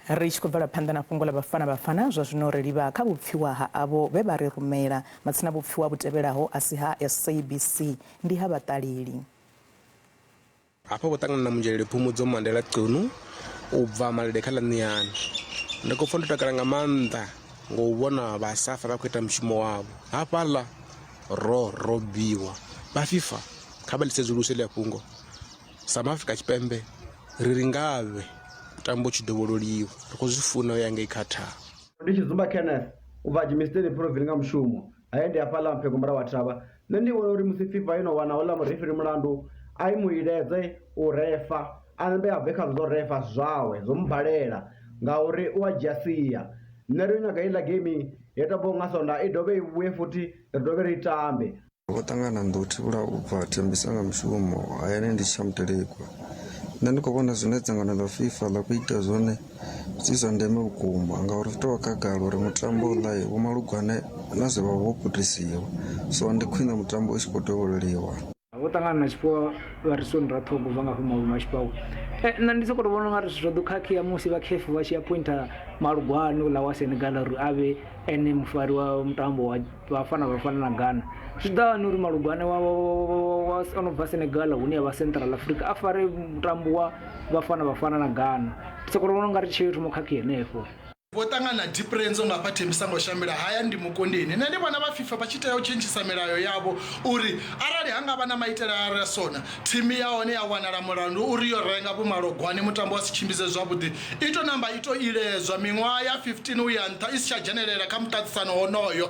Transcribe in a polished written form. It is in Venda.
Ri tshi khou bvela phanḓa na fhungo ḽa Bafana Bafana, zwa zwino ri livha kha vhupfiwa ha avho vhe vha ri rumela. Matsina vhupfiwa vhu tevhelaho a si ha SABC, ndi ha vhaṱaleli. Hafha vho ṱangana na Munzhelele Phumudzo Mandela Qunu u bva Malede kha ḽa Ṋiani. Ndi khou pfa ndo takala nga maanḓa ngo u vhona vha SAFA vha khou ita mushumo wavho. Hafhaḽa ro robiwa. Vha FIFA kha vha ḽi sedzuluse ḽia fhungo. Sa maAfrika Tshipembe ri ri ngavhe mutambo u tshi dovhololiwa, ri khou zwi funa u ya ngei Qatar. Ndi Tshidzumba Kenneth u bva Germiston Proville nga mushumo. Haye ndi hafhaḽa Mphego murahu ha thavha. Nṋe ndi vhona uri musi FIFA yo no wana houḽa murifiri mulandu a i mu iledze u refa a nambe a bve khazwo zwo refa zwawe zwo mu balela ngauri u a dzhia sia. Nṋe ri nyaga heiḽa geimi yo tambiwaho nga Sondaha i dovhe i vhuye futhi ri dovhe ri i tambe. Vho ṱangana nḓou thivhula u bva Thembisa nga mushumo hayani ndi Tshamutelekwa. Nṋe ndi khou vhona zwine dzangano ḽa FIFA ḽa khou ita zwone zwi zwa ndeme vhukuma ngauri zwi tou vha khagala uri mutambo uḽa Vho Malugwane na zwe vha vha vho putisiwa so ndi khwine mutambo u tshi khou dovhololiwa. Vho ṱangana na tshifhiwa vha ri soni Rathoko ubva nga hafha Mashipau. Nṋe ndi sokou tou vhona ungari zwithu zwo ḓo khakhea musi vha CAF vha tshi appointer Malugwane uḽa wa Senegal uri a vhe ene mufari wa mutambo wa Bafana Bafana na Ghana. Zwi ḓa hani uri Malugwane wa wa o no bva Senegal hune ya vha Central Africa a fare mutambo wa Bafana Bafana na Ghana. Ndi sokou tou vhona ungari tsheo yo thoma u khakhea henefho. Vho ṱangana Deep Renzo nga hafha Thembisa ngo shambela haya ndi mukondeni. Nṋe ndi vhona vha FIFA vha tshi tea u tshentshisa milayo yavho uri arali ha nga vha na maitele a re sona, thimu ya hone ya wanala mulandu uri yo renga Vho Malogwane mutambo wa si tshimbidze zwavhuḓi, i tou namba i tou iledzwa miṅwaha ya 15 u ya nṱha i si tsha dzhenelela kha muṱaṱisano wonoyo.